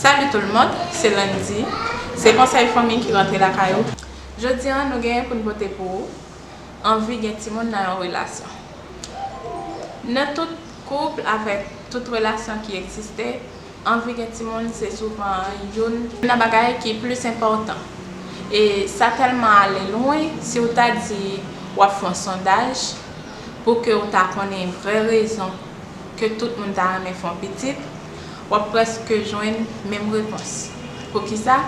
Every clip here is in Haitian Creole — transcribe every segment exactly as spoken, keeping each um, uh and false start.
Salut tout le monde, se Landy. Se konsèy fanmi ki rantre lakay ou. Jodi a, nou genyen pou n pote pou ou anvi gen timoun nan yon relasyon. Nan tout koup avèk tout relasyon ki egziste, anvi gen timoun se souvan youn nan bagay ki plis enpòtan. E sa tèlman ale lwen, si w ta di w ap fè yon sondaj pou ke w ta konnen vrè rezon ke tout moun ta renmen fè yon pitit, w ap prèske jwenn menm repons. Poukisa?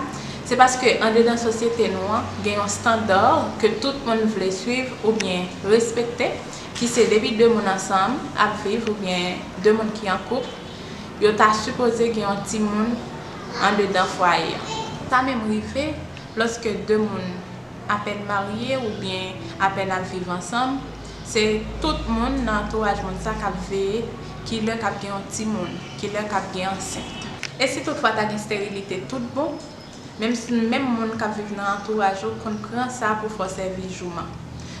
Se paske andedan sosyete nou an, gen yon estanda ke tout moun vle swiv oubyen respekte, ki se depi de moun ansanm ap viv oubyen de moun ki an koup, yo ta sipoze gen yon timoun andedan fwaye a. Sa menm rive lòske de moun apèn marye oubyen apèn ap viv ansanm, se tout moun nan antouraj moun sa k ap veye kilè k ap gen yon timoun, kilè k ap gen ansent. E si toutfwa ta gen sterilite tout bon, menm si, menm moun k ap viv nan antouraj ou konn pran sa pou fè w sèvi jouman.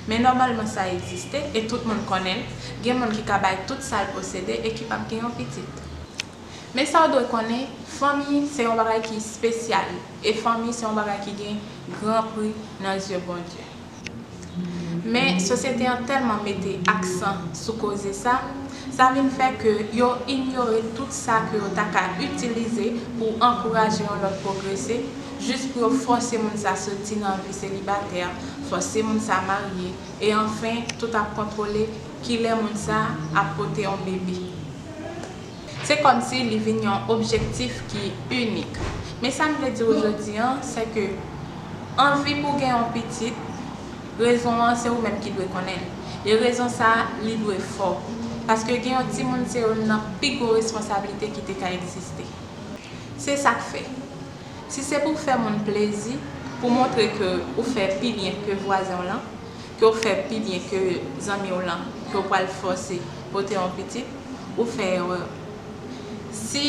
Men nòmalman sa egziste e tout moun konnen l. Gen moun ki ka bay tout sa l posede e ki p ap gen yon pitit. Men sa w dwe konnen, fanmi se yon bagay ki espesyal, e fanmi se yon bagay ki gen gran pri nan zye Bondye. Men sosyete an tèlman mete aksan sou koze sa, sa vin fè ke yo inyore tout sa ke yo ta ka itilize pou ankouraje yon lòt pwogrese, jis pou yo fòse moun sa soti nan vi selibatè, fòse moun sa marye, e anfen, tout ap kontwole kilè moun sa ap pote yon bebe. Se kòmsi li vin yon objektif ki inik. Men sa m vle di w jodi an, se ke anvi pou gen yon pitit, rezon an se ou menm ki dwe konnen l. E rezon sa a, li dwe fò. Paske gen yon timoun se youn nan pi gwo responsablite ki te ka egziste. Se sa k fè, si se pou fè moun plezi, pou montre ke ou fè pi byen ke vwazen w lan, ke w fè pi byen ke zanmi w lan, ke w pral fòse pote yon pitit, ou fè erè. Si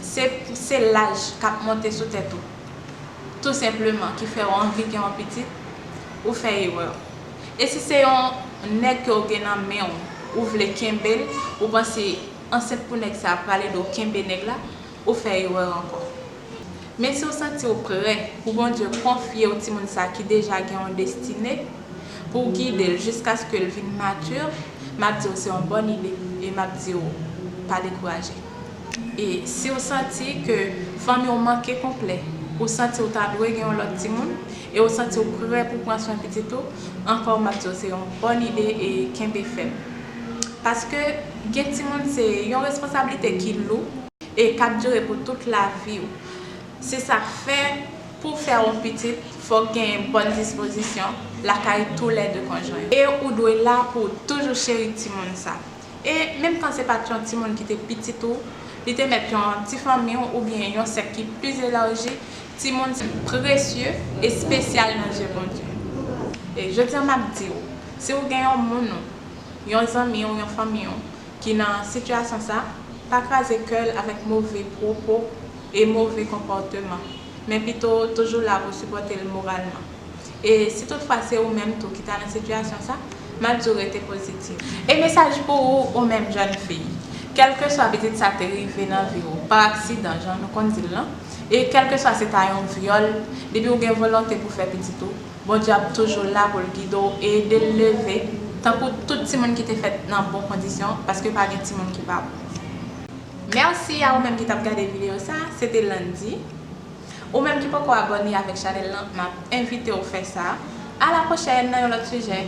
se, se laj k ap monte sou tèt ou, tou senpleman, ki fè w anvi gen yon pitit, ou fè erè. E si se yon nèg ke w gen nan men w, ou vle kenbe l, ou panse ansent pou nèg sa a pral ede w kenbe nèg la, ou fè erè ankò. Men si w santi w prè pou Bondye konfye w timoun sa ki deja gen yon destine, pou w gide l jiskaske l vin mati, m ap di w se yon bòn ide e m ap di w pa dekouraje. E si w santi ke fanmi w manke konplè, ou santi w ta dwe gen yon lòt timoun, e w santi w prè pou pran swen pitit ou, ankò m ap di w se yon bòn ide e kenbe fèm. Paske gen timoun se yon responsablite ki lou e k ap dire pou tout lavi w. Se sa k fè, pou w fè yon pitit, fòk gen bòn dispozisyon lakay toulède konjwen yo. E ou dwe la pou w toujou cheri timoun sa. E menm kan se pa t yon timoun ki te pitit ou, li te mèt yon ti fanmi w oubyen yon sèk ki plis elaji, timoun se presye, espesyal nan je Bondye. E jodi a m ap di w, si w gen yon moun ou, yon zanmi w, yon fanmi w, ki nan sitiyasyon sa, pa kraze kè l avèk move pwopo e move konpòteman, men pito toujou la pou sipòte l moralman. E si toutfwa se ou menm tou ki ta nan sitiyasyon sa, m ap di w rete pozitif. E mesaj pou ou, ou menm jèn fi, kèlkeswa pitit sa te rive nan vi w pa aksidan, jan nou konn di l lan, e kèlkeswa se ta yon vyòl, depi w gen volonte pou fè pitit ou, Bondye ap toujou la pou l gide w e ede l leve, tankou tout timoun ki te fèt nan bon kondisyon, paske pa gen timoun ki pa bon. Mèsi a ou menm ki t ap gade videyo sa, se te Landy. Ou menm ki poko abòne avèk chanèl lan, m ap envite w fè sa. A la pwochèn nan yon lòt sijè.